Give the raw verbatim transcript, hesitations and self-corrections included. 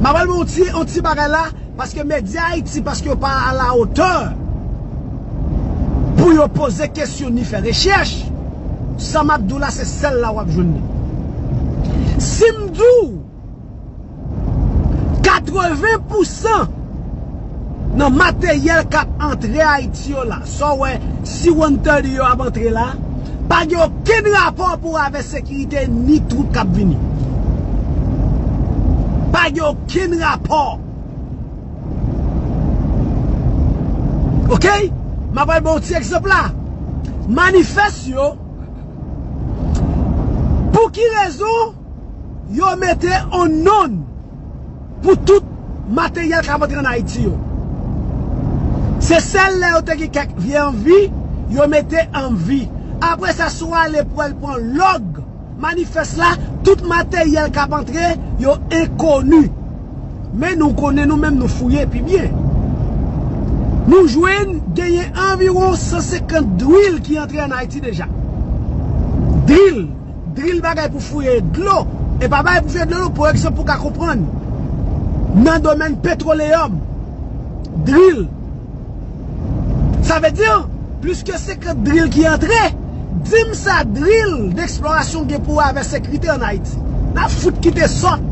Apral mwen yon ti, yon ti bagay la, paske medya Ayiti, paske yo pa a la otè pou yo poze kesyon ni fè rechèch. Sa m ap di w la, se sèl la w ap jwenn li. Si m di w katreven pousan nan materyèl k ap antre Ayiti yo la, sa w wè C one thirty yo ap antre la, pa gen okenn rapò pou avè sekirite ni twoup k ap vini. Pa gen okenn rapò. Oke? M ap al ba w ti egzanp la. Manifès yo, pou ki rezon yo mete on non pou tout materyèl k ap antre ann Ayiti yo? Se sèl lè yo te gen kèk vye anvi, yo mete anvi. Apre sa, si w ale pou al pran lòg manifès la, tout materyèl k ap antre, yo enkoni. Men nou konnen nou menm nou fouye pi byen. Nou jwenn genyen anviwon san senkant dril ki antre ann Ayiti deja. Dril, dril bagay pou fouye dlo. E pa bagay pou fouye dlo, non, pou egzanp, pou ka konprann. Nan domèn petwoleyòm, dril. Sa vle di, plis ke senkant dril ki antre, di m sa dril deksplorasyon gen pou wè avè sekirite ann Ayiti. N ap fout kite sòt.